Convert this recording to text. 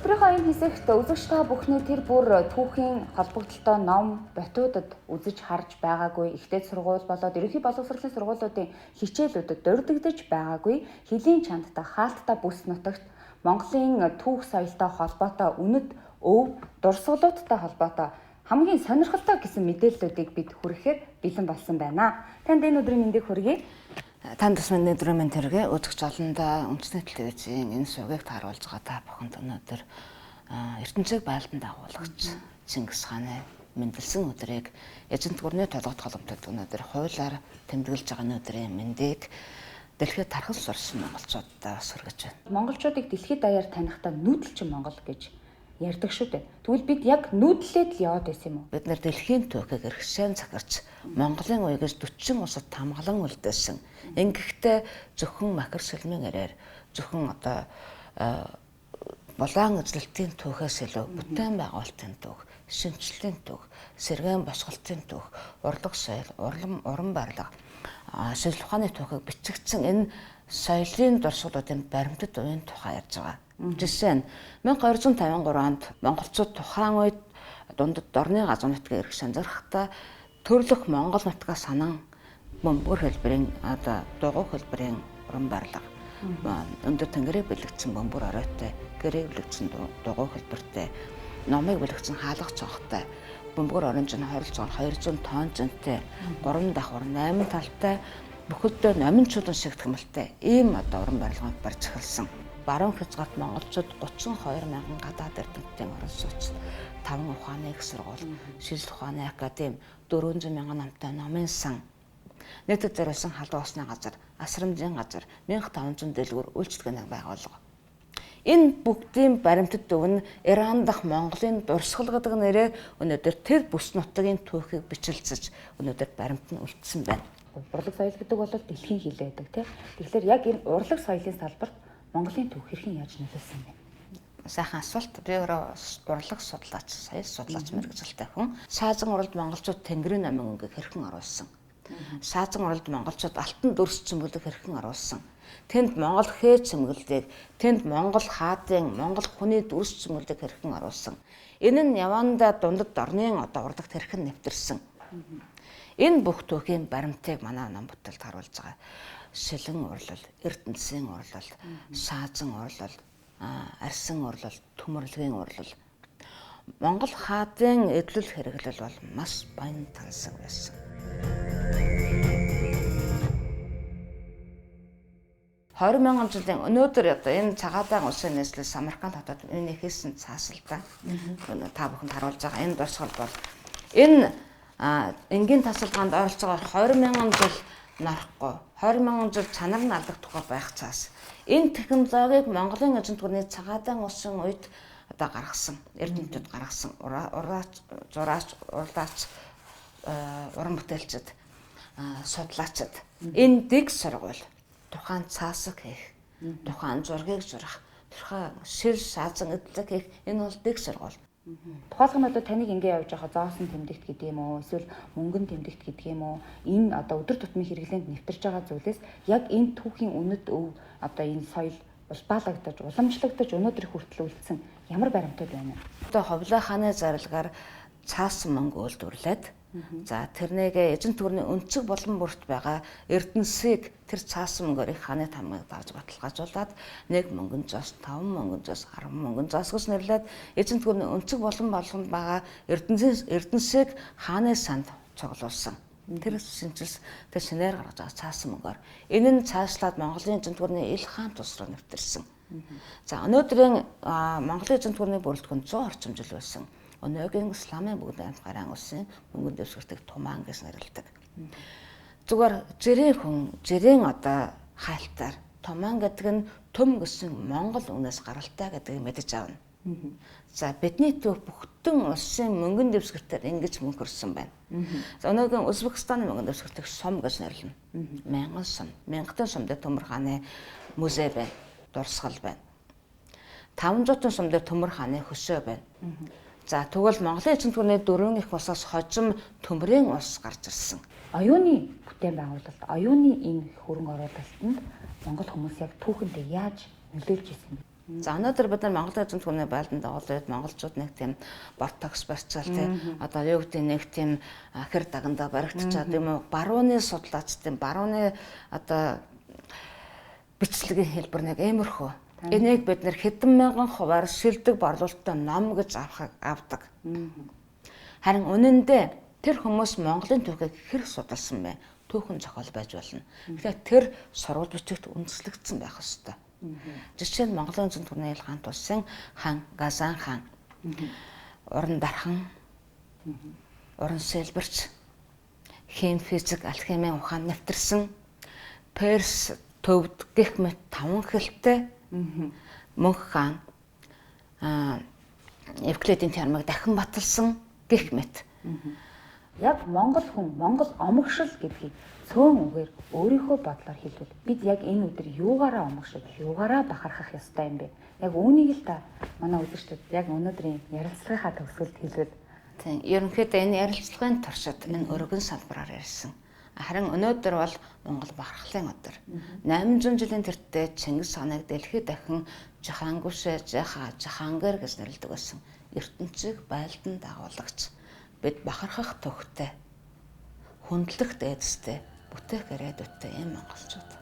Хөтөлбөрийнхөө энэ хэсэгт үзэгч та бүхний тэр бүр түүхийн холбогдлолтой ном, ботуудад үзэж харж байгаагүй ихтэй сургууль болоод ерөнхий боловсролын сургуулиудын хичээлүүдэд дурддагдаж байгаагүй хөлийн чандтай хаалттай бүс нутагт Монголын түүх соёлтой холбоотой үнэт өв дурсгалуудтай холбоотой хамгийн сонирхолтой гэсэн мэдээллүүдийг бид хүргэхээр бэлэн болсон байна. Танд энэ өдрийн мэндийг хүргэе. Танд бас мэндийн өдрийн мэнд хүргэе. Үзэгч олондоо үндэсний телевизийн энэ сувгийг тааруулж байгаа та бүхэнд өнөөдөр ертөнцийг байлдан дагуулагч Чингис хааны мэндэлсэн өдрийг эзэнт гүрний толгот холомтод өнөөдөр хуулиар тэмдэглэж байгаа өдрийн мэндийг дэлхийд тархан сурсан монголчуудаа бас хүргэж байна. Монголчуудыг дэлхийд даяар танихдаа нүүдэлчин Монгол гэж ярьдаг шүү дээ. Тэгвэл бид яг нүүдлээд л яваад байсан юм уу? Бид нэр дэлхийн түүхийг эргэшэн захирч Монголын үе гэж 40 улсад хамгаалан үлдээсэн. Ингэхдээ зөвхөн махар сэлмийн араар зөвхөн одоо булаан эзлэлтийн түүхээс илүү бүтээн байгуулалтын түүх, шинэчлэлийн түүх, сэргээн босголтын түүх, урлаг соёл, уран барилга, шилжил ухааны түүхийг бичигдсэн энэ соёлын дурсгалуудын баримтат уян тухай ярьж байгаа. Жишээ нь 1253 онд монголчууд тухайн үед дундад дорны газар нутгийн эрх шанзархтаа төрлөх Монгол нутгаас санан бөмбөр хэлбэрийн одоо дугуй хэлбэрийн уран барилга, өндөр тэнгэрийг бэлэгдсэн бөмбөр оройтой, гэрийг бэлэгдсэн дугуй хэлбэртэй, номыг бэлэгдсэн хаалга цонхтой, бөмбөр оронж нь ойролцоогоор 200 тонн зөнтэй, 3 давхар 8 талтай, бүхэлдээ номин чулуун шиг тэмэлтэй ийм одоо уран барилгыг барьж эхэлсэн. Баруун хязгаарт монголчууд 32 мянган гадаад эрдэмтдийн орон сууц, 5 ухааны их сургууль, шилжил ухааны академи, 400 мянган намтай номын сан, нийтэд зориулсан халуун усны газар, асрамжийн газар, 1500 дэлгүүр үйлчилгээний байгууллага. Энэ бүгдийн баримтат төв нь Иран дахь Монголын дурсгал гэдэг нэрээр өнөөдөр тэр бүс нутгийн түүхийг бичилцэж өнөөдөр баримт нь үлдсэн байна. Урлаг соёл гэдэг бол дэлхийн хил байдаг тий. Тэгэхээр яг энэ урлаг соёлын салбарт Монголын түүх хэрхэн яаж нөлөөлсөн бэ? Сайхан асуулт. Би өөрөө урлаг судлаач, соёл судлаач мэргэжилтэй хүн. Саазан уралд монголчууд тэнгэрийн номын өнгийг хэрхэн оруулсан? Саазан уралд монголчууд алтан дүрс цөмөглөг хэрхэн оруулсан? Тэнд монгол хээ цөмөглөлийг, тэнд монгол хаадын, монгол хүний дүрс цөмөглөлийг хэрхэн оруулсан? Энэ нь явандаа дундад орны одоо урлагт хэрхэн нэвтэрсэн? Энэ бүх түүхийн баримтыг манай ном бүтээлд харуулж байгаа. Шилэн урлал, Эрдэнэсийн урлал, Саазан урлал, Арсан урлал, Төмөрлөгийн урлал. Монгол хаадын эдлэл хэрэглэл бол маш баян тансаг байсан. 20 мянган жилийн өнөөдөр одоо энэ цагаадаан улсын нийслэл Самарканд хотод миний хийсэн цаасалдаа та бүхэнд харуулж байгаа энэ дурсгал бол энэ энгийн тасалгаанд ойролцоогоор 20 мянган жил норохгүй, 20 мянган жил чанар нь алдагдахгүй байх цаас. Энэ технологиг Монголын эзэнт гүрний цагаадаан улсын үед одоо гаргасан, эрдэмтдүүд гаргасан, ураач, зураач, урлаач, уран бүтээлчд, судлаачид энэ дэг сургууль тухайн цаасаг хийх, тухайн зургийг зурах, тухайн шил саазан эдлэг хийх энэ бол дэг сургууль. Тухайлх нь одоо таныг ингэ явж байгаа зоосон тэмдэгт гэдэг юм уу, эсвэл мөнгөн тэмдэгт гэдэг юм уу, энэ одоо өдөр тутмын хэрэглээнд нэвтэрч байгаа зүйлээс яг энэ түүхийн үнэт өв одоо энэ соёл улбаалагдаж, уламжлагдаж өнөөдөр хүртэл үлдсэн ямар баримтууд байна вэ? Одоо Ховлой хааны зарлагаар цаасан мөнгө үйлдвэрлээд, за тэрнийг эзэнт гүрний өнцөг болон бүрт байгаа Эрдэнэсийг тэр цаасан мөнгөөр их хааны тамгыг дарж баталгаажуулаад 1 мөнгөн зоос, 5 мөнгөн зоос, 10 мөнгөн зоос гэж нэрлээд эзэнт гүрний өнцөг болон болгонд байгаа Эрдэнэсийг хааны санд цуглуулсан. Тэр шинжилс тэр шинээр гаргаж байгаа цаасан мөнгөөр. Энэ нь цаашлаад Монголын эзэнт гүрний ил хаан тус руу нэвтэрсэн. За өнөөдрийн Монголын эзэнт гүрний бүрэлдэхүүн 100 орчим жил байсан. Өнөөгийн исламын бүгд найрамд гараан улсын мөнгөн дэвсгэртийг тумаан гэж нэрлэдэг. Зүгээр жирийн хүн, жирийн одоо хайлтаар тумаан гэдэг нь төм гэсэн монгол үгнээс гаралтай гэдгийг мэдэж авна. За бидний төв бүтэн улсын мөнгөн дэвсгэртээр ингэж мөнхөрсөн байна. За өнөөгийн Узбекистаны мөнгөн дэвсгэртийг сум гэж нэрлэнэ. Мянган сум, мянгатын сум дээр Төмөр хааны музей байна, дурсгал байна. 500 сум дээр Төмөр хааны хөсөө байна. За тэгвэл Монголын эзэнт гүрний дөрвөн их улсаас хожим төмрийн улс гарч ирсэн. Оюуны бүтээн байгуулалт, оюуны энэ хөрөнгө оруулалтанд Монгол хүмүүс яг түүхэндээ яаж нөлөөлж ирсэн бэ? За өнөөдөр бид нар Монголын эзэмт хүний байлдан дагуулад монголчууд нэг тийм бортокс барьцаал тий одоо юу гэдэг нэг тийм хэр дагандаа баригдчихад юм уу барууны судлаачдын барууны одоо бичлэгийн хэлбэр нэг иймэрхүү. Энийг бид нэр хэдэн мянган хувиар шилдэг борлуулалттай ном гэж авдаг. Харин үнэн дээр тэр хүмүүс Монголын түүхийг хэр судалсан бэ? Түүхэн зохиол байж болно. Тэгэхээр тэр сурвалж бичигт үндэслэгдсэн байх ёстой. Жишээ нь Монголын зүүн түрний хаант улсын хаан Газан хаан, уран дархан, уран сэлбэрч, хим физик, алхимийн ухаанд нэвтэрсэн, Перс төвд гэх мэт таван хэлтэй мөнх хаан Евклидийн теоремыг дахин баталсан гэх мэт. Яг монгол хүн, монгол омогшил гэдгийг цөөн үгээр өөрийнхөө бодлоор хэлбэл бид яг энэ өдөр юугаараа омогшиж, юугаараа бахархах ёстой юм бэ? Яг үүнийг л та манай үзэгчдэд яг өнөөдрийн ярилцлагынхаа төгсгөлд хэлбэл. Тийм, ерөнхийдөө энэ ярилцлагын туршид энэ өргөн салбараар ярьсан. Харин өнөөдөр бол Монгол бахархлын өдөр. 800 жилийн тэртээ Чингис хааныг дэлхийд дахин Жахангүшээ, Жаха, Жахангэр гэж нэрлэдэг байсан. ертөнцийг байлдан дагуулагч. Бид бахархах төвхтэй, хүндлэх дээдстэй, бүтээх ирээдүйтэй юм монголчууд.